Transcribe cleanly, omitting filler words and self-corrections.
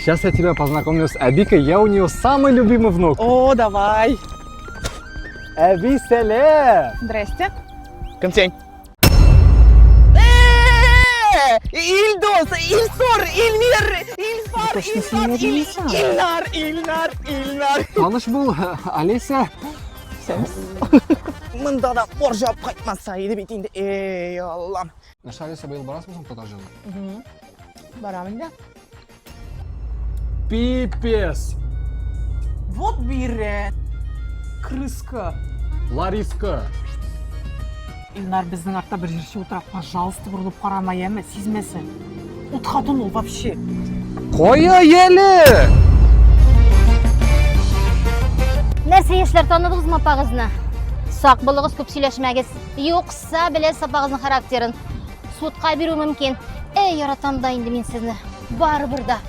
Сейчас я тебя познакомлю с Абикой, я у нее самый любимый внук. О, давай. Әби, сәлам! Здрасте. Кем син? Ильдос, Ильсур, Ильмир, Ильфар, Точно с ними Ильфат, Иль- одни Ильнар, Ильнар, Ильнар. Таныш бул, Олеся. Монда да морҗа кайтмаса иде бит инде. Эй, Аллам. Нәрсә, Олеся, быел барасыңмы соң татар җырына? Барам инде. Пипес! Вот бире. Крыска. Лариска! Илнар безнең артта бер җырчы утыра, пожалуйста, борылып карама, яме, сизмәсен. Ут хатын ул вообще. Кая әле? Нәрсә яшьләр таныдыгызмы апагызны? Сак булыгыз, күп сөйләшмәгез. Юкса беләсез апагызның характерын. Судка бирү мөмкин. Эй, яратам да инде мин сезне. Барыбер да.